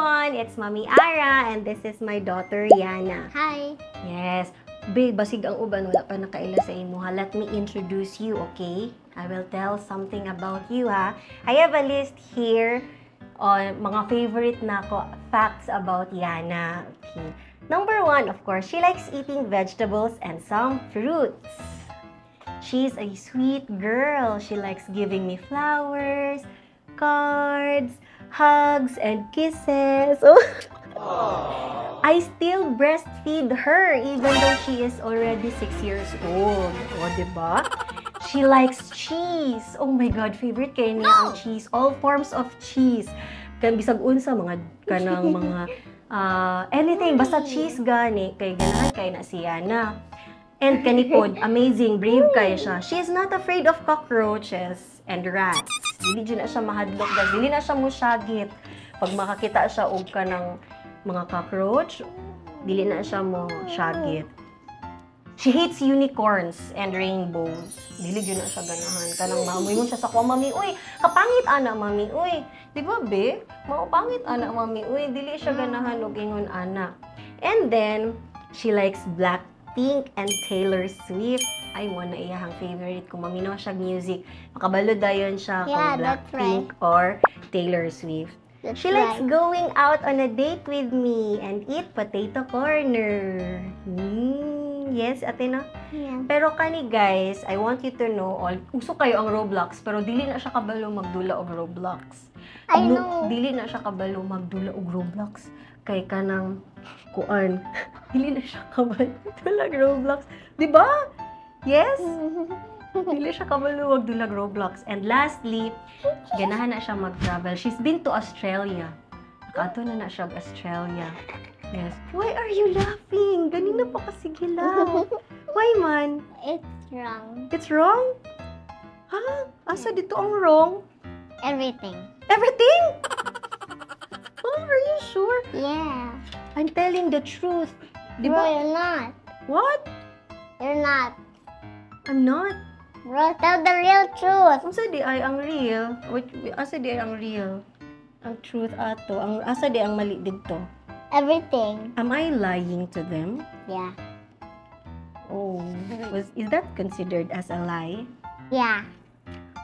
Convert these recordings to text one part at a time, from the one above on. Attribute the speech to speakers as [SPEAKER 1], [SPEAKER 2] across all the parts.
[SPEAKER 1] Everyone! It's Mommy Ara and this is my daughter Yana.
[SPEAKER 2] Hi.
[SPEAKER 1] Yes. Babe, basig ang uban wala pa nakaila sa imo ha. Let me introduce you, okay? I will tell something about you ha. I have a list here on mga favorite nako facts about Yana. Okay. Number one, of course, she likes eating vegetables and some fruits. She's a sweet girl. She likes giving me flowers, cards, hugs, and kisses. Oh. I still breastfeed her even though she is already 6 years old. O, diba? She likes cheese. Oh my God, favorite kaayo niya ang cheese. All forms of cheese. Kan bisag unsa mga kanang mga anything basta cheese gani kay ganahan kaayo na siya na. And kani pod, amazing, brave kaayo siya. She is not afraid of cockroaches and rats. Dili jud na siya mahadlok, guys. Dili na siya musyagit. Pag makakita siya og kanang mga cockroach, dili na siya mo syagit. She hates unicorns and rainbows. Dili jud na siya ganahan. Kanang mamoy mo siya sa kuha, "Mami, uy, kapangit ana, Mami, uy." Di ba, be? Mao pangit ana, Mami, uy. Dili siya ganahan og ingon ana. And then, she likes Blackpink and Taylor Swift. Ay, mo na iyahang favorite. Kung maminaw siya music, makabalo dayon siya kung
[SPEAKER 2] Yeah, that's
[SPEAKER 1] Blackpink or Taylor Swift.
[SPEAKER 2] That's
[SPEAKER 1] She likes
[SPEAKER 2] right.
[SPEAKER 1] going out on a date with me and eat Potato Corner. Yes, ate na.
[SPEAKER 2] Yeah.
[SPEAKER 1] Pero kani guys, I want you to know all, uso kaayo ang Roblox, pero dili na siya kabalo magdula og Roblox.
[SPEAKER 2] I
[SPEAKER 1] No,
[SPEAKER 2] know.
[SPEAKER 1] Dili na siya kabalo magdula og Roblox. Kay kanang kuan. Dili na siya kabalo magdula og Roblox. Di ba? Yes? Dili siya kabalo magdulag Roblox. And lastly, ganahan na siya mag-travel. She's been to Australia. Nakaadto na na siya og Australia. Yes. Why are you laughing? Ganina pa kasi laugh. Why man?
[SPEAKER 2] It's wrong.
[SPEAKER 1] It's wrong? Ha? Asa didto ang wrong?
[SPEAKER 2] Everything.
[SPEAKER 1] Everything? Oh, are you sure?
[SPEAKER 2] Yeah.
[SPEAKER 1] I'm telling the truth. Di
[SPEAKER 2] Bro,
[SPEAKER 1] ba?
[SPEAKER 2] You're not.
[SPEAKER 1] What?
[SPEAKER 2] You're not.
[SPEAKER 1] I'm not.
[SPEAKER 2] Bro, tell the real truth.
[SPEAKER 1] Unsa diay ang real? Wait, asa diay ang real? Ang truth ato. Ang asa diay ang mali didto?
[SPEAKER 2] Everything.
[SPEAKER 1] Am I lying to them?
[SPEAKER 2] Yeah.
[SPEAKER 1] Oh, was is that considered as a lie?
[SPEAKER 2] Yeah.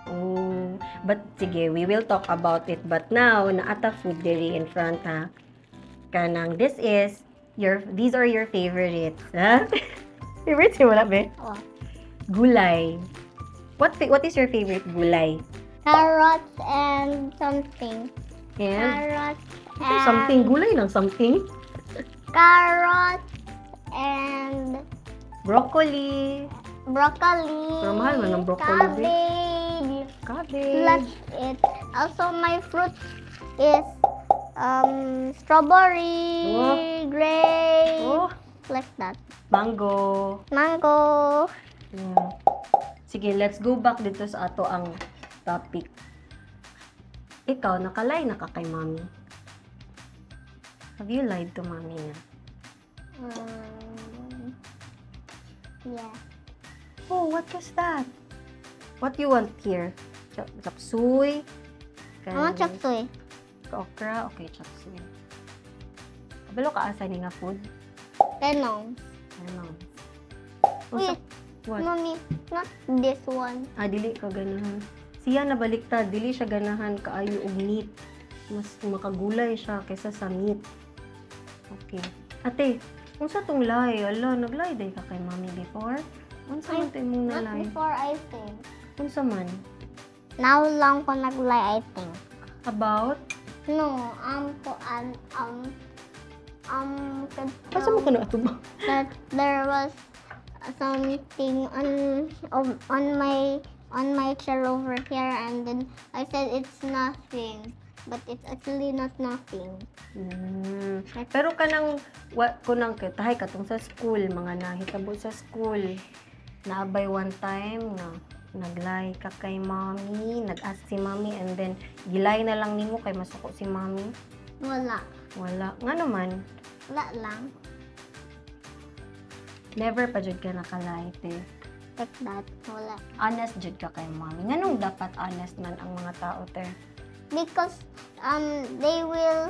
[SPEAKER 1] Oh, but sige, we will talk about it. But now, naa ta food diri in front ha. Kanang this is your these are your favorites, ha? Favorites mo na, be?
[SPEAKER 2] Oh.
[SPEAKER 1] Gulay. What is your favorite gulay?
[SPEAKER 2] Carrots and something.
[SPEAKER 1] And
[SPEAKER 2] Carrots and
[SPEAKER 1] something, gulay lang something.
[SPEAKER 2] Carrots and
[SPEAKER 1] Broccoli.
[SPEAKER 2] Broccoli.
[SPEAKER 1] Pero mahal man ang broccoli, babe.
[SPEAKER 2] Cabbage.
[SPEAKER 1] Cabbage.
[SPEAKER 2] That's it. Also, my fruit is strawberry,
[SPEAKER 1] Oh.
[SPEAKER 2] grape,
[SPEAKER 1] Oh,
[SPEAKER 2] like that.
[SPEAKER 1] Mango.
[SPEAKER 2] Mango.
[SPEAKER 1] Yeah. Sige, let's go back didto sa ato ang topic. Ikaw, naka-lie na ka kay Mommy? Have you lied to Mommy na?
[SPEAKER 2] Yeah.
[SPEAKER 1] Oh, what was that? What you want here? Chop suey?
[SPEAKER 2] I want chop suey.
[SPEAKER 1] Okra? Okay, chop suey. Kabalo ka asa ni nga food?
[SPEAKER 2] Penong.
[SPEAKER 1] Ano?
[SPEAKER 2] Wait,
[SPEAKER 1] What?
[SPEAKER 2] Mommy, not this one.
[SPEAKER 1] Ah, dili ka ganahan. Siya nabaliktad, dili siya ganahan kaayo og meat. Mas makagulay siya kaysa sa meat. Okay. Ate, unsa tong lie? Ala, nag-lie diay ka kay Mommy before? Unsa man to imong
[SPEAKER 2] Not
[SPEAKER 1] na-lie?
[SPEAKER 2] Before, I think.
[SPEAKER 1] Unsa man?
[SPEAKER 2] Now lang ko nag-lie, I think.
[SPEAKER 1] About?
[SPEAKER 2] No, po,
[SPEAKER 1] Asa mo ka na ato ba?
[SPEAKER 2] That there was something on my chair over here and then I said it's nothing, but it's actually not nothing.
[SPEAKER 1] Pero kanang wa ko nang kitahay katong sa school, mga nahitabo sa school. Naa bay one time nga nag-lie ka kay Mommy, nag-ask si Mommy and then gi-lie na lang nimo kay masuko si Mommy?
[SPEAKER 2] Wala.
[SPEAKER 1] Wala. Nga naman?
[SPEAKER 2] Wala lang.
[SPEAKER 1] Never pa jud ka naka-lie, te?
[SPEAKER 2] Like that, wala.
[SPEAKER 1] Honest jud ka kay Mommy. Nganong dapat honest man ang mga tao, te?
[SPEAKER 2] Because they will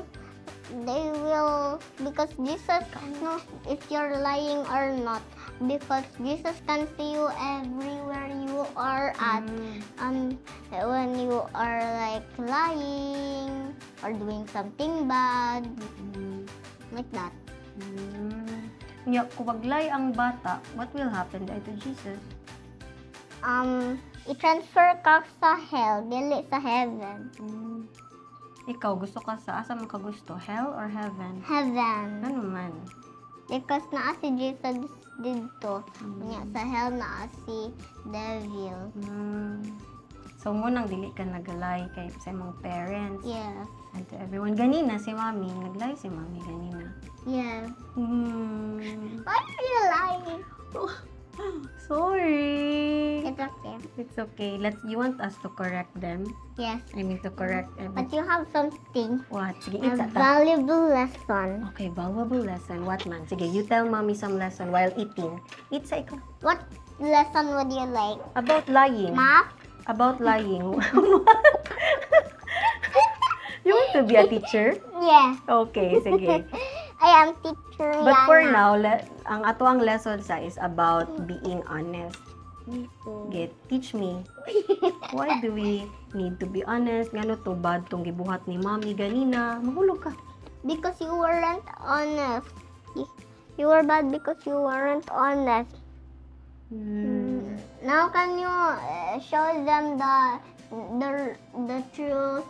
[SPEAKER 2] They will, because Jesus knows if you're lying or not, because Jesus can see you everywhere you are at. When you are like lying or doing something bad, like that.
[SPEAKER 1] Nya, kung mag-lie ang bata, what will happen to Jesus?
[SPEAKER 2] I-transfer ka sa hell, dili sa heaven.
[SPEAKER 1] Ikaw, gusto ka sa, asa man ka gusto? Hell or heaven?
[SPEAKER 2] Heaven.
[SPEAKER 1] Ano man?
[SPEAKER 2] Because naa si Jesus didto. Nya sa hell naa si devil.
[SPEAKER 1] So, mao nang dili ka nag-lie kay sa imong parents
[SPEAKER 2] Yes.
[SPEAKER 1] and to everyone. Ganina, si Mami, nag-lie si Mami ganina.
[SPEAKER 2] Yes. Why are you lying?
[SPEAKER 1] Sorry.
[SPEAKER 2] It's okay.
[SPEAKER 1] It's okay. Let's. You want us to correct them?
[SPEAKER 2] Yes.
[SPEAKER 1] I mean, to correct
[SPEAKER 2] But
[SPEAKER 1] everything.
[SPEAKER 2] you have something.
[SPEAKER 1] What? Sige,
[SPEAKER 2] A
[SPEAKER 1] eat sa ta.
[SPEAKER 2] valuable lesson.
[SPEAKER 1] Okay, valuable lesson. What man? Sige, you tell Mommy some lesson while eating. Eat sa ikaw.
[SPEAKER 2] What lesson would you like?
[SPEAKER 1] About lying.
[SPEAKER 2] Math?
[SPEAKER 1] About lying. You want to be a teacher?
[SPEAKER 2] Yeah.
[SPEAKER 1] Okay, sige.
[SPEAKER 2] I am Teacher
[SPEAKER 1] But for
[SPEAKER 2] Yana.
[SPEAKER 1] Now, ang ato ang lesson sa is about being honest. Get, teach me. Why do we need to be honest? Ngano to bad tong gibuhat ni Mommy ganina? Mahulog ka.
[SPEAKER 2] Because you weren't honest. You were bad because you weren't honest. Now can you show them the true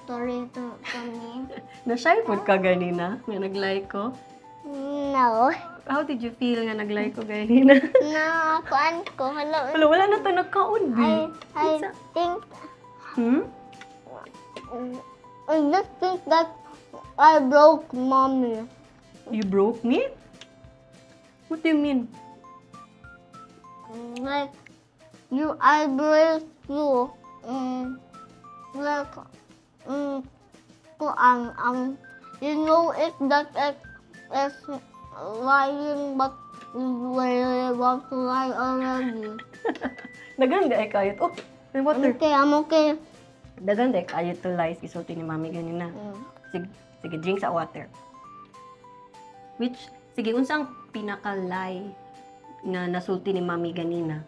[SPEAKER 2] story to me?
[SPEAKER 1] Na-shy pud ka ganina nga nag-lie ko?
[SPEAKER 2] No.
[SPEAKER 1] How did you feel nga nag-lie ko ganina?
[SPEAKER 2] Na kuan ko, hala.
[SPEAKER 1] Wala, wala na to nagkaon, bi.
[SPEAKER 2] I think I just think that I broke Mommy.
[SPEAKER 1] You broke me? What do you mean?
[SPEAKER 2] Like you, I broke you. Like kuan you know it that it is lying, but you really want to lie already.
[SPEAKER 1] Daghan di ay kayot. Oh, may water.
[SPEAKER 2] Okay, I'm okay.
[SPEAKER 1] Daghan di ay kayot to lies gisulti ni Mami ganina. Sige, sige, drink sa water. Which, sige, unsang pinaka-lie na nasulti ni Mami ganina?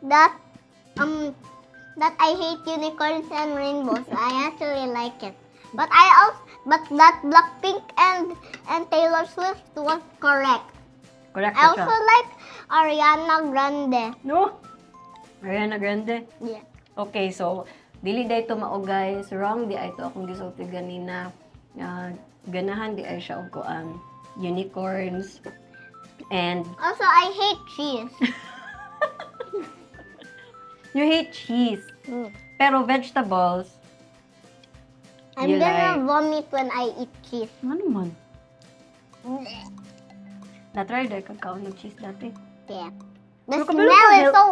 [SPEAKER 2] That I hate unicorns and rainbows. I actually like it. But I also but that Blackpink and Taylor Swift was correct.
[SPEAKER 1] Correct
[SPEAKER 2] I
[SPEAKER 1] na
[SPEAKER 2] also
[SPEAKER 1] siya.
[SPEAKER 2] Like Ariana Grande.
[SPEAKER 1] No? Ariana Grande.
[SPEAKER 2] Yeah.
[SPEAKER 1] Okay, so, dili diay to mao, guys. Wrong diay to akong gisulti ganina. Ganahan diay siya og kuan, unicorns. And
[SPEAKER 2] Also, I hate cheese.
[SPEAKER 1] You hate cheese. Pero vegetables,
[SPEAKER 2] I'm
[SPEAKER 1] you
[SPEAKER 2] gonna
[SPEAKER 1] like.
[SPEAKER 2] Vomit when I eat cheese.
[SPEAKER 1] Ano man? Na-try diay kag kaon ng cheese dati.
[SPEAKER 2] Yeah. The
[SPEAKER 1] Pero kabalo
[SPEAKER 2] smell
[SPEAKER 1] ka
[SPEAKER 2] is so.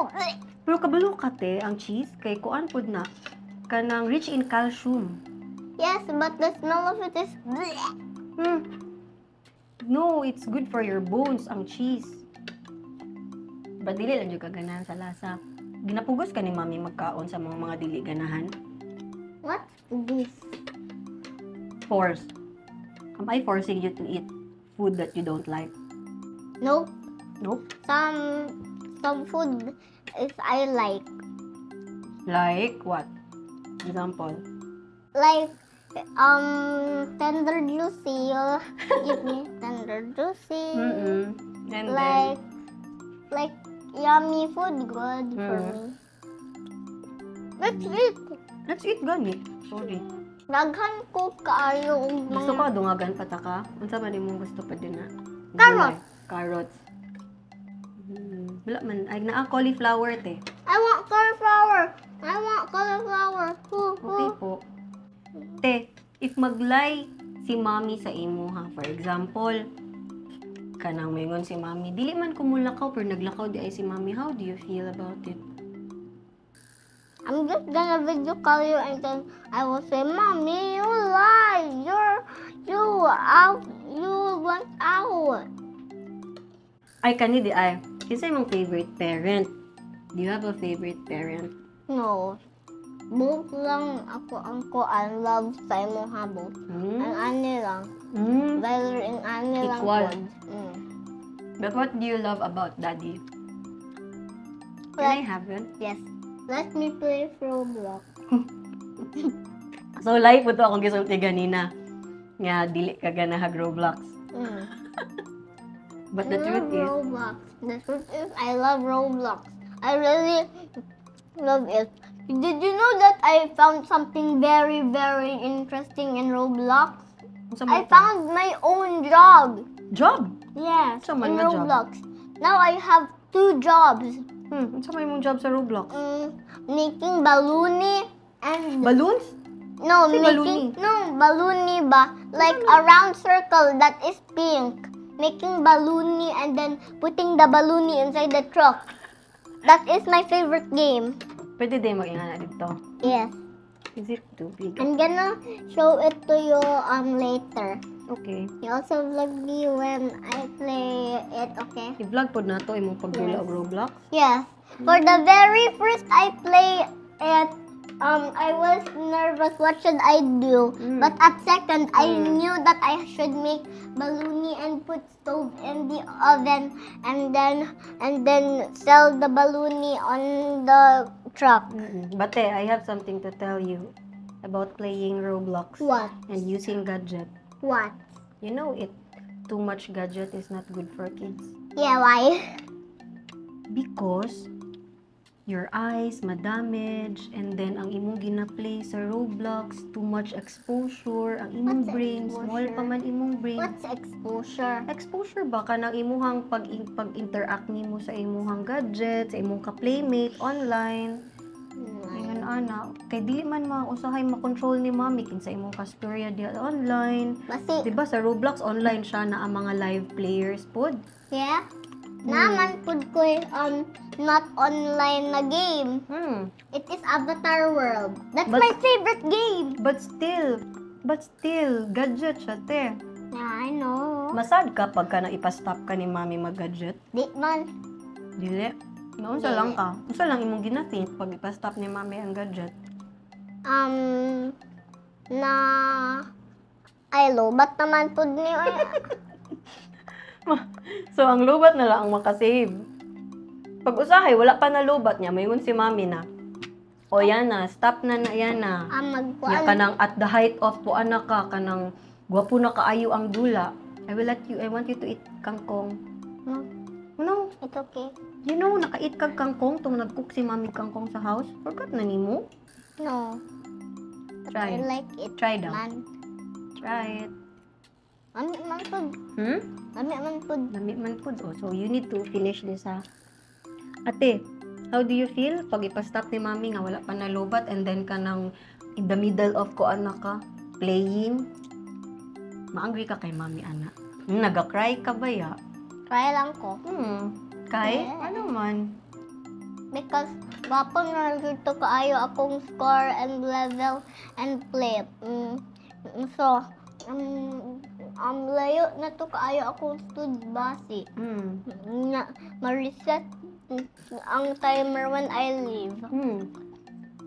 [SPEAKER 1] Pero kabalo ka te, ang cheese kay kuan pud na kanang rich in calcium.
[SPEAKER 2] Yes, but the smell of it is.
[SPEAKER 1] No, it's good for your bones ang cheese. But dili lang jud ka ganahan sa lasa. Ginapugos ka ni Mami magkaon sa mga dili ganahan?
[SPEAKER 2] What's this?
[SPEAKER 1] Force. Am I forcing you to eat food that you don't like?
[SPEAKER 2] Nope.
[SPEAKER 1] Nope.
[SPEAKER 2] Some food is I like.
[SPEAKER 1] Like what? Example.
[SPEAKER 2] Like Tender Juicy. You give me Tender Juicy.
[SPEAKER 1] And then,
[SPEAKER 2] Like yummy food, good for me. Let's eat.
[SPEAKER 1] Let's eat gani. Sorry.
[SPEAKER 2] Daghan ko kaayo og
[SPEAKER 1] Gusto
[SPEAKER 2] mga
[SPEAKER 1] ko dungagan pa ta ka? Unsa man imong gusto pa din na?
[SPEAKER 2] Carrot.
[SPEAKER 1] Gulay. Carrots. Wala man ay naa cauliflower te.
[SPEAKER 2] I want cauliflower. I want cauliflower. Hoo,
[SPEAKER 1] Okay
[SPEAKER 2] hoo.
[SPEAKER 1] po. Te, if mag-lie si Mommy sa imo ha, for example, kanang moingon si Mommy, "Dili man ko mulakaw," pero naglakaw diay si Mommy, how do you feel about it?
[SPEAKER 2] I'm just gonna video call you and then I will say, "Mommy, you lie. You out. You went out."
[SPEAKER 1] Ay, kani diay. Kinsa imong favorite parent? Do you have a favorite parent?
[SPEAKER 2] No. Both lang ako ang kuan love sa imuha both. Ang ani lang. Whether in ani lang
[SPEAKER 1] Equal.
[SPEAKER 2] Pod.
[SPEAKER 1] But what do you love about Daddy? Can I have it?
[SPEAKER 2] Yes. Let me play Roblox.
[SPEAKER 1] So, live po to akong gisulti ganina nga dili ka ganahag Roblox. But the
[SPEAKER 2] I
[SPEAKER 1] truth
[SPEAKER 2] love
[SPEAKER 1] is,
[SPEAKER 2] Roblox. The truth is, I love Roblox. I really love it. Did you know that I found something very, very interesting in Roblox?
[SPEAKER 1] Unsa man
[SPEAKER 2] I
[SPEAKER 1] to?
[SPEAKER 2] Found my own job.
[SPEAKER 1] Job.
[SPEAKER 2] Yes,
[SPEAKER 1] Unsa man
[SPEAKER 2] in
[SPEAKER 1] nga job?
[SPEAKER 2] Roblox. Now I have two jobs.
[SPEAKER 1] Unsa man imong job sa Roblox?
[SPEAKER 2] Making balloony and
[SPEAKER 1] Balloons?
[SPEAKER 2] No,
[SPEAKER 1] Say
[SPEAKER 2] making
[SPEAKER 1] balloony.
[SPEAKER 2] No balloony ba, like a round circle that is pink. Making balloony and then putting the balloony inside the truck. That is my favorite game.
[SPEAKER 1] Pwede din mag-ingana dito.
[SPEAKER 2] Yes.
[SPEAKER 1] Is it too big?
[SPEAKER 2] I'm gonna show it to you later.
[SPEAKER 1] Okay.
[SPEAKER 2] You also vlog me when I play it, okay?
[SPEAKER 1] I-vlog pod nato imong pagdula og Roblox.
[SPEAKER 2] Yes. For the very first I play it, I was nervous. What should I do? But at second, I knew that I should make balloony and put stove in the oven, and then sell the balloony on the truck.
[SPEAKER 1] Bate, I have something to tell you about playing Roblox
[SPEAKER 2] What?
[SPEAKER 1] And using gadget.
[SPEAKER 2] What?
[SPEAKER 1] You know it too much gadget is not good for kids.
[SPEAKER 2] Yeah, why?
[SPEAKER 1] Because your eyes ma-damage and then ang imong gina-play sa Roblox, too much exposure, ang imong
[SPEAKER 2] What's
[SPEAKER 1] brain, small
[SPEAKER 2] exposure?
[SPEAKER 1] Pa man imong brain.
[SPEAKER 2] What's exposure?
[SPEAKER 1] Exposure ba kanang imuhang pag-interact nimo sa imuhang gadget, sa imong ka-playmate online. Ingon ana, kay dili man ma usahay makontrol ni Mami kinsa imong kastorya diha online.
[SPEAKER 2] Basi,
[SPEAKER 1] 'Di ba sa Roblox online siya na ang mga live players pod?
[SPEAKER 2] Yeah. Naman pud ko not online na game. It is Avatar World. That's my favorite game.
[SPEAKER 1] But still, gadget siya, te.
[SPEAKER 2] Yeah, I know.
[SPEAKER 1] Masad ka pagka na ipastop ka ni Mami mag-gadget?
[SPEAKER 2] Di man.
[SPEAKER 1] Dili. Naunsa lang ka? Unsa lang imong gina-think pag ipastop ni Mami ang gadget?
[SPEAKER 2] Na ay, lobat naman pud ni ay.
[SPEAKER 1] So, ang lobat na lang ang makasave. Pag usahay, wala pa na lobat niya, mayngon si Mami na, "O yan na, stop na na yan na."
[SPEAKER 2] Ah,
[SPEAKER 1] Nya
[SPEAKER 2] magkuan.
[SPEAKER 1] Kanang at the height of po anak ka, kanang gwapo na kaayo ang dula. I will let you, I want you to eat kangkong.
[SPEAKER 2] No,
[SPEAKER 1] No,
[SPEAKER 2] it's okay.
[SPEAKER 1] You know, naka-eat kag kangkong tong nag-cook si Mami kangkong sa house. Forgot na nimo?
[SPEAKER 2] No. But
[SPEAKER 1] Try.
[SPEAKER 2] I like it
[SPEAKER 1] Try daw.
[SPEAKER 2] man.
[SPEAKER 1] Try it.
[SPEAKER 2] Lami man pud. Lami man pud.
[SPEAKER 1] Lami man pud. Oh, so you need to finish this ha. Ate, how do you feel pag ipastop ni Mami nga wala pa nalobat and then kanang in the middle of ko anak ka playing? Maangry ka kay Mami ana? Naga-cry ka ba ya?
[SPEAKER 2] Try lang ko.
[SPEAKER 1] Kay?
[SPEAKER 2] Yeah.
[SPEAKER 1] Ano man?
[SPEAKER 2] Because gwapo na dito kaayo akong score and level and play. So, layo na to kaayo akong stud basi. Na, ma-reset ang timer when I leave.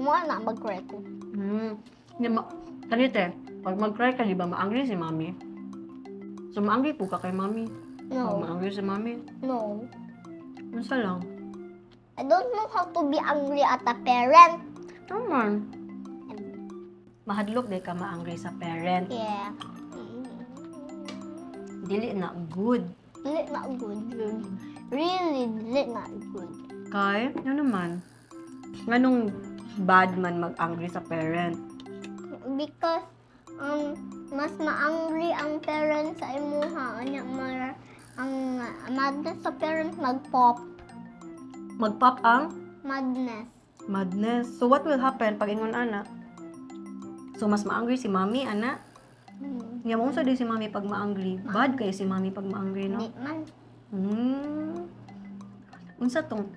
[SPEAKER 2] Mo na mag-cry ko.
[SPEAKER 1] Di ma Kanite, pag mag-cry ka, di ba maangry si Mami? So, maangry po ka kay Mami? Pag
[SPEAKER 2] No.
[SPEAKER 1] maangry si Mami?
[SPEAKER 2] No.
[SPEAKER 1] Unsa lang?
[SPEAKER 2] I don't know how to be angry at a parent.
[SPEAKER 1] Naman. Mahadlok di ka maangry sa parent.
[SPEAKER 2] Yeah.
[SPEAKER 1] Dili na good.
[SPEAKER 2] Dili na good. Really, dili na good.
[SPEAKER 1] Kay, ano naman? Nganong bad man mag-angry sa parent?
[SPEAKER 2] Because mas maangry ang parents sa imuha anya mar ang madness sa parents mag-pop.
[SPEAKER 1] Mag-pop ang
[SPEAKER 2] Madness.
[SPEAKER 1] Madness. So what will happen pag ingon ana? So mas maangry si Mami ana?
[SPEAKER 2] Hmm.
[SPEAKER 1] Nga mo unsa di si Mami pag maangry? Bad kay si Mami pag maangry, no?
[SPEAKER 2] Di man.
[SPEAKER 1] Unsa tong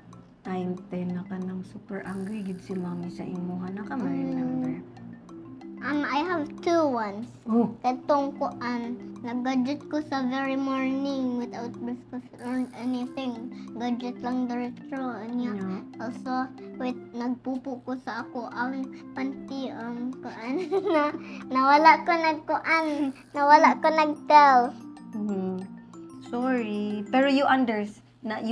[SPEAKER 1] time 10 na kanang super angry gid si Mami sa imuha na ka ma-remember?
[SPEAKER 2] I have two ones.
[SPEAKER 1] Oh.
[SPEAKER 2] Katong kuan, nag-gadget ko sa very morning without breakfast or anything. Gadget lang diretso. Anya. Also, wait, nagpupo ko sa ako ang panty, kuan na nawala ko nagkuan, nawala ko nagtell.
[SPEAKER 1] Sorry. Pero you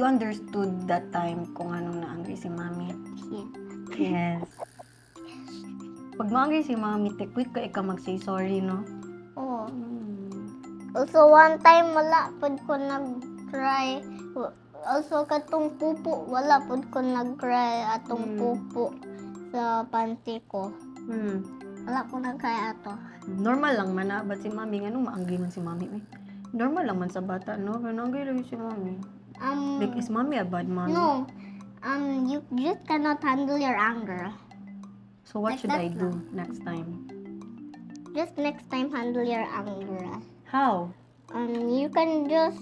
[SPEAKER 1] understood that time kung anong na-angry si Mami.
[SPEAKER 2] Yeah.
[SPEAKER 1] Yes. Pag ma-angry si Mami, te, quick ka ikaw mag-say sorry, no?
[SPEAKER 2] Oo. Also, one time, wala pud ko nag-cry. Also, katong pupo, wala pud ko nag-cry atong pupo sa panty ko. Wala ko nag-cry ato.
[SPEAKER 1] Normal lang man na. But si Mami, nganong ma-angry man si Mami? Eh? Normal lang man sa bata, no? Pero na-angry lang si Mami. Like, is Mami a bad mommy?
[SPEAKER 2] No. You just cannot handle your anger.
[SPEAKER 1] So what
[SPEAKER 2] Like
[SPEAKER 1] should I
[SPEAKER 2] that
[SPEAKER 1] do next time?
[SPEAKER 2] Just next time, handle your anger.
[SPEAKER 1] How?
[SPEAKER 2] You can just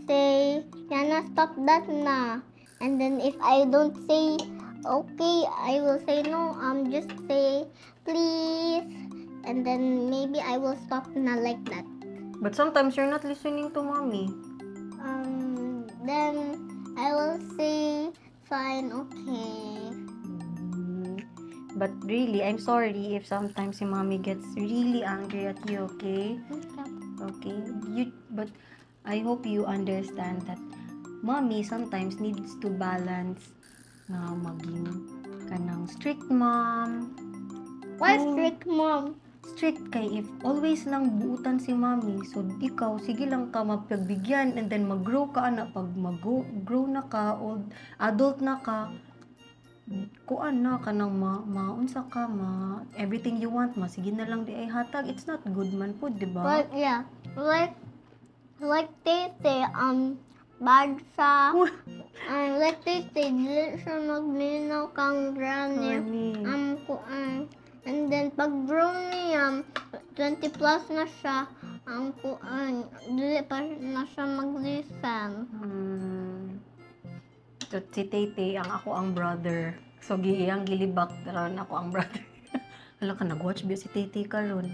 [SPEAKER 2] say, "Yana, stop that na." And then if I don't say, "Okay," I will say no. Just say, "Please." And then maybe I will stop na like that.
[SPEAKER 1] But sometimes you're not listening to Mommy.
[SPEAKER 2] Then I will say, "Fine, okay."
[SPEAKER 1] But really, I'm sorry if sometimes si Mommy gets really angry at you, okay?
[SPEAKER 2] Okay.
[SPEAKER 1] Okay? But I hope you understand that Mommy sometimes needs to balance na maging kanang strict mom.
[SPEAKER 2] Why
[SPEAKER 1] Oh.
[SPEAKER 2] strict mom?
[SPEAKER 1] Strict kay if always lang buutan si Mommy, so ikaw, sige lang ka mapagbigyan and then mag-grow ka ana. Pag mag-grow na ka, old adult na ka, kuan na ka nang ma, maunsa ka, ma everything you want, ma sige na lang di ay hatag. It's not good man pud, di ba?
[SPEAKER 2] But yeah, like they say, bad sa, like they say, dili siya magminaw kang granny.
[SPEAKER 1] Granny.
[SPEAKER 2] Kuan. And then, pag grow niya, 20 plus na siya, ang kuan, dili pa na siya mag-listen.
[SPEAKER 1] So, si Tete, ang ako ang brother. So, giyang gilibak ron ako ang brother. Hala ka, nag-watch ba si Tete karon?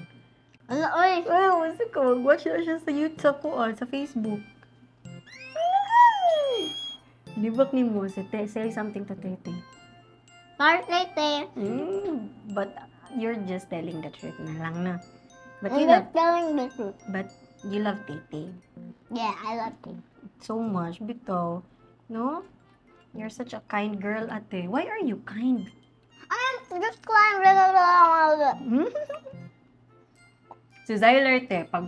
[SPEAKER 2] Ala, oy!
[SPEAKER 1] Ay, wasa ko, mag-watch na siya sa YouTube, sa kuan, sa Facebook. Libak ni mo, si te, say something to Tete.
[SPEAKER 2] Sorry, Tete.
[SPEAKER 1] But you're just telling the truth na lang na. But you
[SPEAKER 2] I'm
[SPEAKER 1] love,
[SPEAKER 2] just telling the truth.
[SPEAKER 1] But you love Tete
[SPEAKER 2] Yeah, I love Tete.
[SPEAKER 1] So much, bitaw. No? You're such a kind girl, ate. Why are you kind?
[SPEAKER 2] I'm just climb. Blah, blah, blah, blah.
[SPEAKER 1] Si Zyler, te, pag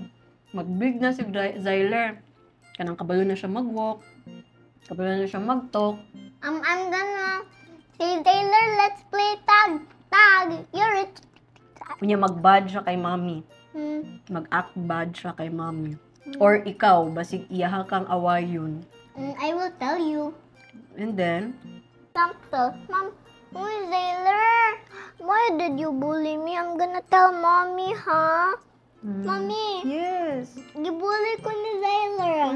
[SPEAKER 1] mag-big na si Zyler, kanang kabalo na siya mag-walk, kabalo na siya mag-talk.
[SPEAKER 2] I'm gonna say, "Taylor, let's play tag. Tag. You're it."
[SPEAKER 1] Kunya mag-bad siya kay Mami. Mag-act bad siya kay Mami. Or ikaw, basig iyaha kang awayon.
[SPEAKER 2] I will tell you.
[SPEAKER 1] And then,
[SPEAKER 2] Something. "Mom, Uy, Taylor, why did you bully me? I'm gonna tell Mommy, huh? Mommy,
[SPEAKER 1] Yes.
[SPEAKER 2] gibully ko ni Zyler."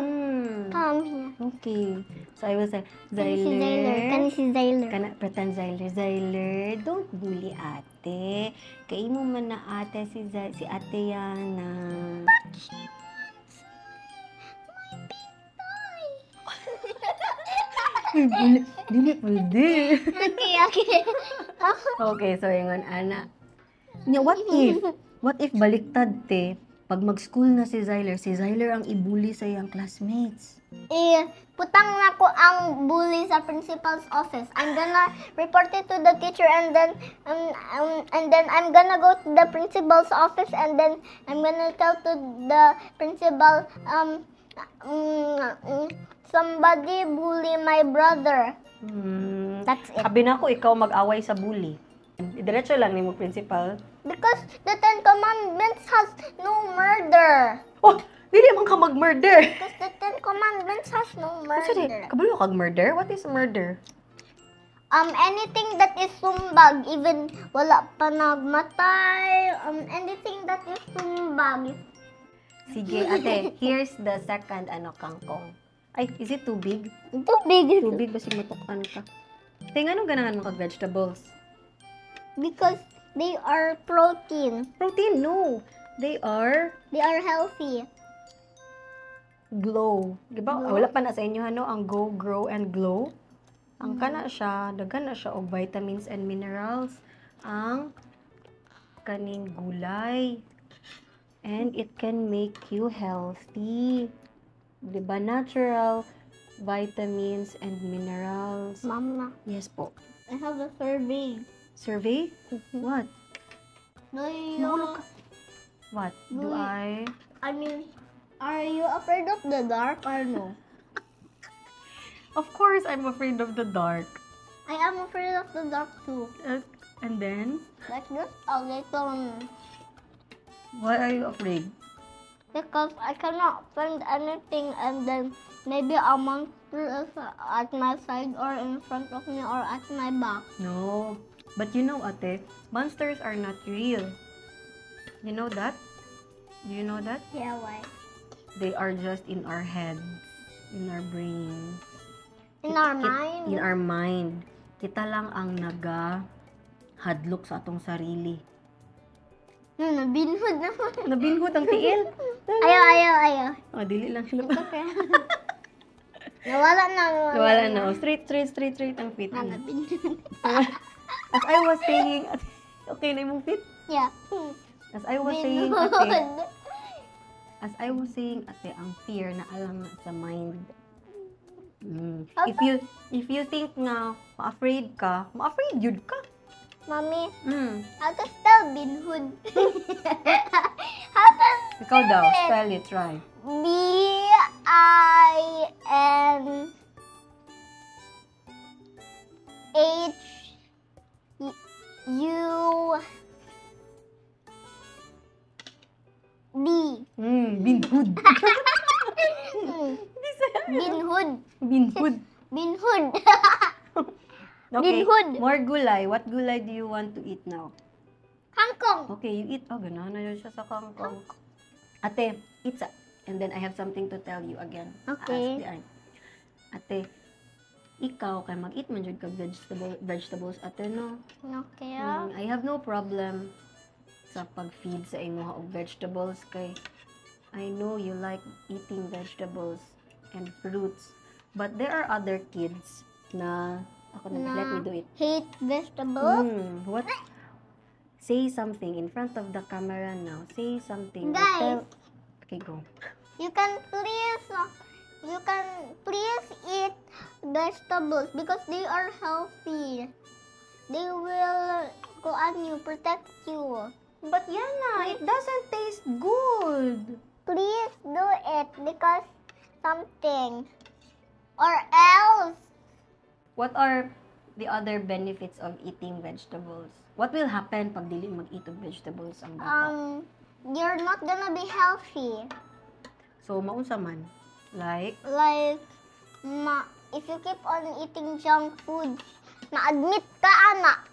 [SPEAKER 2] Come here.
[SPEAKER 1] Okay. So I will say,
[SPEAKER 2] Kani si Zyler.
[SPEAKER 1] "Zyler."
[SPEAKER 2] Kani si Zyler.
[SPEAKER 1] Kana, pretend Zyler. "Zyler, don't bully ate. Kay imo man na ate si Ate Yana."
[SPEAKER 2] But she wants my pink toy.
[SPEAKER 1] Uy, dili, dili pwede.
[SPEAKER 2] Okay.
[SPEAKER 1] Okay, so ingon ana. Nya, what if baliktad, te? Pag mag-school na si Zyler ang ibully sa iyang classmates.
[SPEAKER 2] Eh, putang na ko ang bully sa principal's office. I'm gonna report it to the teacher and then I'm gonna go to the principal's office and then I'm gonna tell to the principal, "Somebody bully my brother." That's it.
[SPEAKER 1] Abi na ako ikaw mag-away sa bully. Diretso lang nimo principal.
[SPEAKER 2] Because the Ten Commandments has no murder.
[SPEAKER 1] Oh, dili man ka mag-murder.
[SPEAKER 2] Because the Ten Commandments has no
[SPEAKER 1] Unsa di?
[SPEAKER 2] murder.
[SPEAKER 1] Kabalo kag murder? What is murder?
[SPEAKER 2] Anything that is sumbag, even wala pa nagmatay, anything that is sumbag.
[SPEAKER 1] Sige, ate, here's the second ano kangkong. Ay, is it too big?
[SPEAKER 2] Too big.
[SPEAKER 1] Too big, basig matukan ka. Te, nganong ganahan mo kag vegetables?
[SPEAKER 2] Because They are protein.
[SPEAKER 1] Protein? No. They are
[SPEAKER 2] They are healthy.
[SPEAKER 1] Glow. Diba?
[SPEAKER 2] Glow?
[SPEAKER 1] Wala pa na sa inyo ano, ang Go, Grow, and Glow. Ang kana siya, daghan na siya og vitamins and minerals. Ang kaning gulay. And it can make you healthy. Diba? Natural vitamins and minerals.
[SPEAKER 2] Mama,
[SPEAKER 1] Yes po.
[SPEAKER 2] I have a survey.
[SPEAKER 1] Survey? What?
[SPEAKER 2] Do you,
[SPEAKER 1] Mahulog ka. What? Do I?
[SPEAKER 2] I mean, are you afraid of the dark or no?
[SPEAKER 1] Of course, I'm afraid of the dark.
[SPEAKER 2] I am afraid of the dark too.
[SPEAKER 1] And then?
[SPEAKER 2] Like just a little.
[SPEAKER 1] Why are you afraid?
[SPEAKER 2] Because I cannot find anything and then maybe a monster is at my side or in front of me or at my back.
[SPEAKER 1] No. But you know, Ate, monsters are not real. You know that? Do you know that?
[SPEAKER 2] Yeah, why?
[SPEAKER 1] They are just in our heads, in our brain.
[SPEAKER 2] In our mind?
[SPEAKER 1] In our mind. Kita lang ang naga hadlok sa atong sarili.
[SPEAKER 2] No, nabinhod naman.
[SPEAKER 1] Nabinhod ang tiil.
[SPEAKER 2] Ayaw, ayaw, ayaw.
[SPEAKER 1] Oh, dili lang sila.
[SPEAKER 2] It's okay. Nawala na, nawala.
[SPEAKER 1] Wala na. Oh, straight, straight, straight, straight ang feet.
[SPEAKER 2] Ah, nabinhod.
[SPEAKER 1] As I was saying, okay na imong feet?
[SPEAKER 2] Yeah.
[SPEAKER 1] As I was saying, Ate,
[SPEAKER 2] Binhod.
[SPEAKER 1] As I was saying, Ate, ang fear naa lang na sa mind. If you think nga ma-afraid ka, ma-afraid jud ka.
[SPEAKER 2] Mommy, how to spell binhod? How to
[SPEAKER 1] Ikaw daw, spell it, try.
[SPEAKER 2] B I N H U D.
[SPEAKER 1] Binhud.
[SPEAKER 2] Binhud.
[SPEAKER 1] Binhud.
[SPEAKER 2] Binhud.
[SPEAKER 1] Okay.
[SPEAKER 2] Binhud.
[SPEAKER 1] More gulay. What gulay do you want to eat now?
[SPEAKER 2] Kangkong.
[SPEAKER 1] Okay, you eat. Oh, ganahan na yun siya sa kangkong. Ate, eat sa. And then I have something to tell you again.
[SPEAKER 2] Okay.
[SPEAKER 1] Ask the ay. Ate, ikaw, kay mag-eat man jud kag vegetables, ate, no?
[SPEAKER 2] Okay.
[SPEAKER 1] I have no problem sa pag-feed sa imuha og vegetables kay I know you like eating vegetables and fruits. But there are other kids na ako na, let me do it.
[SPEAKER 2] Hate vegetables.
[SPEAKER 1] What? Say something in front of the camera now. Say something. Or
[SPEAKER 2] Guys.
[SPEAKER 1] Okay, go.
[SPEAKER 2] You can please eat vegetables because they are healthy. They will go on you, protect you.
[SPEAKER 1] But Yana, it doesn't taste good.
[SPEAKER 2] Please do it because something or else.
[SPEAKER 1] What are the other benefits of eating vegetables? What will happen pag dili mag-eat of vegetables ang bata?
[SPEAKER 2] You're not gonna be healthy.
[SPEAKER 1] So, maunsa man? Like,
[SPEAKER 2] Like, ma, if you keep on eating junk food, na-admit ka, ana.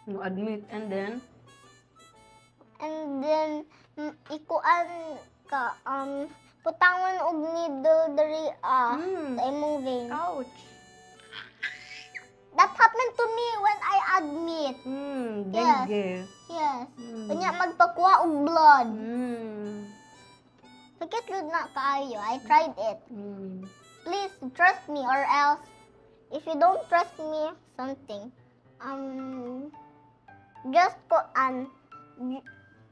[SPEAKER 1] No admit, and then,
[SPEAKER 2] And then, ikuan ka, putangon og needle diri ah, sa imong vein.
[SPEAKER 1] Ouch.
[SPEAKER 2] That happened to me when I admit. Yes.
[SPEAKER 1] Dengue.
[SPEAKER 2] Yes. Unya magpakuha og blood. Sakit jud na kaayo. I tried it. Please trust me or else if you don't trust me, something. Just kuan,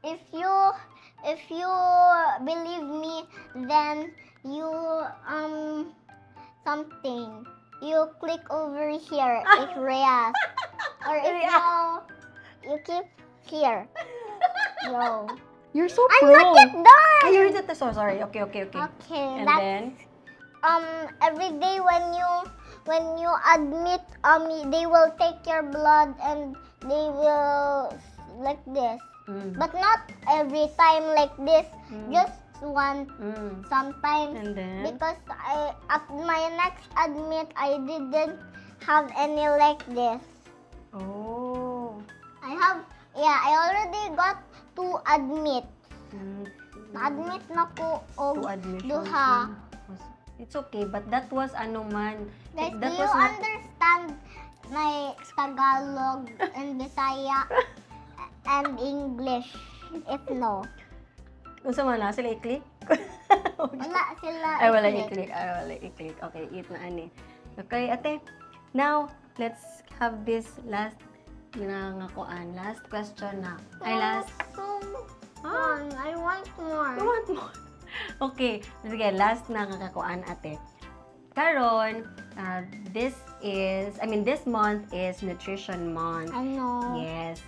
[SPEAKER 2] if you believe me, then you something. You click over here if yes. Or if no, you keep here. Yo.
[SPEAKER 1] You're so
[SPEAKER 2] I'm
[SPEAKER 1] pro.
[SPEAKER 2] not yet done.
[SPEAKER 1] Ay, you're not so sorry. Okay.
[SPEAKER 2] Okay,
[SPEAKER 1] And
[SPEAKER 2] that's
[SPEAKER 1] then,
[SPEAKER 2] every day when you admit, they will take your blood and they will like this, but not every time like this, just one sometimes
[SPEAKER 1] And then,
[SPEAKER 2] because I at my next admit I didn't have any like this.
[SPEAKER 1] Oh.
[SPEAKER 2] I have, yeah, I already got two admit. Na-admit na ko og
[SPEAKER 1] Two admissions.
[SPEAKER 2] Duha.
[SPEAKER 1] It's okay, but that was ano man.
[SPEAKER 2] Guys,
[SPEAKER 1] That
[SPEAKER 2] do you
[SPEAKER 1] was not,
[SPEAKER 2] understand My Tagalog and Bisaya and English. If no.
[SPEAKER 1] Unsa man na sila i-click?
[SPEAKER 2] Wala sila
[SPEAKER 1] Ay, wala
[SPEAKER 2] i-click.
[SPEAKER 1] I-click. Ay, wala i-click. Okay, eat na ani. Okay, ate. Now, let's have this last na nga kuan. Last question na. Ay, last.
[SPEAKER 2] So, fun. I want more.
[SPEAKER 1] You want more? Okay. Sige, last na nga kakuan, ate. Karon, this is, I mean, this month is Nutrition Month.
[SPEAKER 2] I know.
[SPEAKER 1] Yes.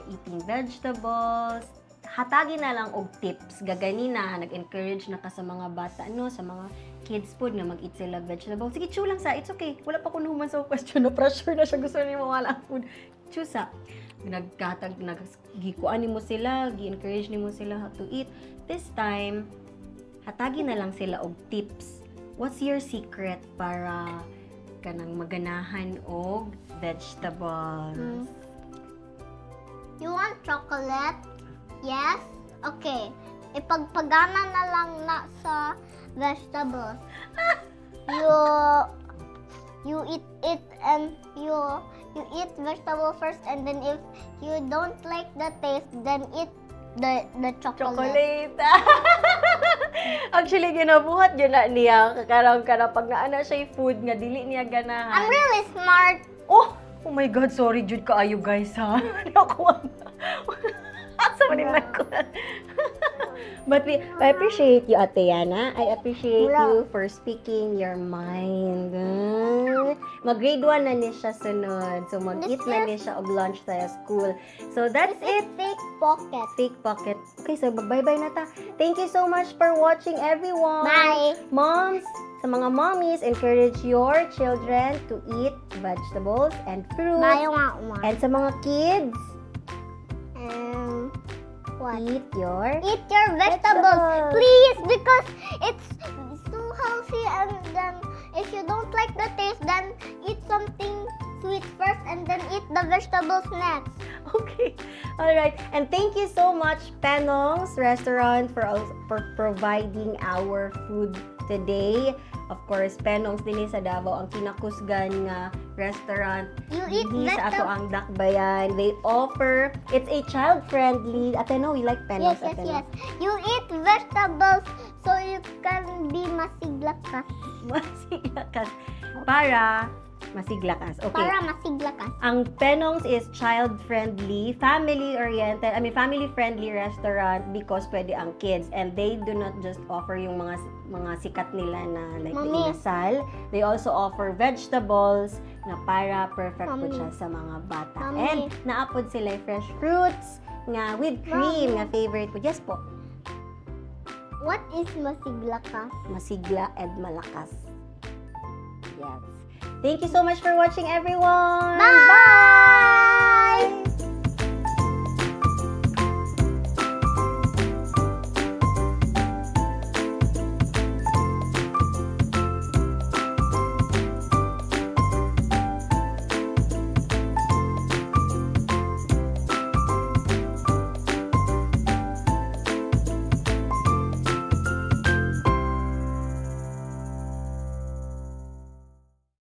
[SPEAKER 1] Eating vegetables. Hatagi na lang og tips. Gaganina, nag-encourage na ka sa mga bata, no? Sa mga kids food nga mag-eat sila vegetables. Sige, chew lang sa. It's okay. Wala pa ko nahuman sa question. Na pressure na siya. Gusto niya mawala ang food. Chew sa. Nagkatag, nag, gikuan nimo sila, gi-encourage nimo sila how to eat. This time, hatagi na lang sila og tips. What's your secret para kanang maganahan og vegetables?
[SPEAKER 2] You want chocolate? Yes? Okay. Ipagpagana na lang na sa vegetables. You eat it and you eat vegetable first and then if you don't like the taste, then eat the chocolate.
[SPEAKER 1] Chocolate. Actually, ginabuhat yun na niya. Kakarang ka na pag naana siya yung food nga, dili niya ganahan.
[SPEAKER 2] I'm really smart.
[SPEAKER 1] Oh! Oh my God, sorry jud kaayo, guys, ha. Ako Asa man yung mic ko? But I appreciate you, Ate Yana. I appreciate
[SPEAKER 2] Wala.
[SPEAKER 1] You for speaking your mind. Mag-grade 1 na ni siya sunod. So, mag-eat na ni siya og lunch sa school. So, that's
[SPEAKER 2] This
[SPEAKER 1] it.
[SPEAKER 2] Is fake pocket.
[SPEAKER 1] Fake pocket. Okay, so bye-bye na ta. Thank you so much for watching, everyone.
[SPEAKER 2] Bye.
[SPEAKER 1] Moms, sa mga mommies, encourage your children to eat vegetables and fruits.
[SPEAKER 2] Bye, want one.
[SPEAKER 1] And sa mga kids,
[SPEAKER 2] What?
[SPEAKER 1] Eat your
[SPEAKER 2] Eat your vegetables,
[SPEAKER 1] vegetables.
[SPEAKER 2] Please, because it's so healthy. And then, if you don't like the taste, then eat something sweet first, and then eat the vegetables next.
[SPEAKER 1] Okay. All right. And thank you so much, Penong's Restaurant, for providing our food today. Of course, Penong's dinhi sa Davao ang kinakusgan nga restaurant
[SPEAKER 2] You eat
[SPEAKER 1] dinhi sa ato
[SPEAKER 2] vegetables.
[SPEAKER 1] Ang Dakbayan. They offer, it's a child-friendly, Ate, no, we like Penong's,
[SPEAKER 2] Yes,
[SPEAKER 1] Ate, no?
[SPEAKER 2] yes. You eat vegetables so you can be masiglakas.
[SPEAKER 1] Masiglakas. Para masiglakas. Okay.
[SPEAKER 2] Para masiglakas.
[SPEAKER 1] Ang Penong's is child-friendly, family-oriented, I mean, family-friendly restaurant because pwede ang kids and they do not just offer yung mga sikat nila na like the
[SPEAKER 2] Mami.
[SPEAKER 1] Inasal. They also offer vegetables na para perfect po
[SPEAKER 2] Mami.
[SPEAKER 1] Siya sa mga bata.
[SPEAKER 2] Mami.
[SPEAKER 1] And naa pod sila fresh fruits nga with cream
[SPEAKER 2] Mami.
[SPEAKER 1] Nga favorite po. Yes po.
[SPEAKER 2] What is masiglakas?
[SPEAKER 1] Masigla and malakas. Yes. Thank you so much for watching, everyone.
[SPEAKER 2] Bye!
[SPEAKER 1] Bye!